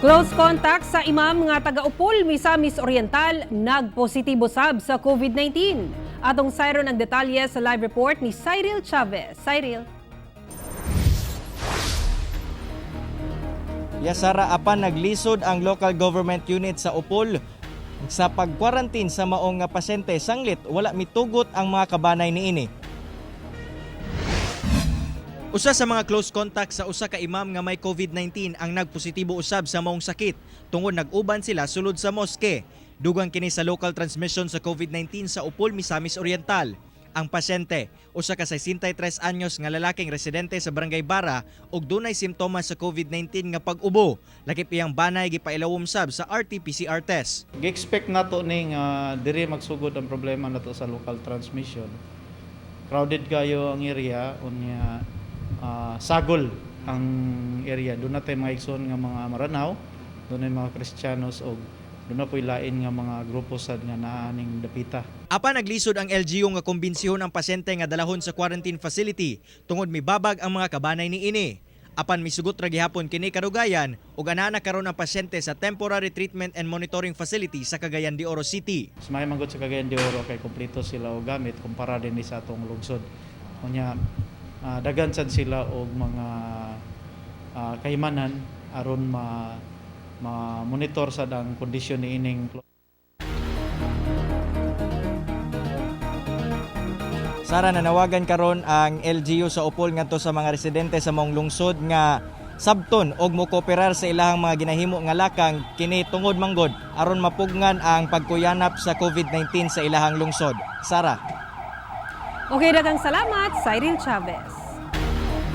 Close contact sa imam nga taga-Upol, Misamis Oriental, nagpositibo sab sa COVID-19. Atong sayron ang detalye sa live report ni Cyril Chavez. Cyril. Yasara, apan naglisod ang local government unit sa Upol sa pagkwarantin sa maong nga pasyente sanglit wala mitugot ang mga kabanay niini. Usa sa mga close contact sa usa ka imam nga may COVID-19 ang nagpositibo usab sa maong sakit tungod nag-uban sila sulod sa moske. Dugang kini sa local transmission sa COVID-19 sa Upol, Misamis Oriental. Ang pasyente, usa ka 63 anyos nga lalaking residente sa Barangay Bara ug dunay simptomas sa COVID-19 nga pag-ubo. Lakip iyang banay gipailawom sab sa RT-PCR test. Gi-expect nato ning diri magsugod ang problema nato sa local transmission. Crowded kayo ang area, unya sagol ang area. Doon na tay mga igsoon nga mga Maranao, doon na mga Kristiyanos og doon na po'y lain nga mga grupo sad nga naa ning dapita. Apan naglisod ang LGU nga kumbinsihon ang pasyente nga dalahon sa quarantine facility tungod mibabag ang mga kabanay niini. Apan misugot ra gihapon kini kadugayan ug anaa na karon ang pasyente sa Temporary Treatment and Monitoring Facility sa Cagayan de Oro City. Mas maayo man gud sa Cagayan de Oro kay kompleto sila og gamit kumpara dinhi sa atong lungsod. Unya daghan sad sila og mga kahimanan aron ma ma-monitor sad ang kondisyon niining. Sara, nanawagan karon ang LGU sa Upol ngadto sa mga residente sa maong lungsod nga sabton og mokooperar sa ilahang mga ginahimo nga lakang kini tungod manggod aron mapugngan ang pagkuyanap sa COVID-19 sa ilahang lungsod. Sara. Okay, daghang salamat, Cyril Chavez.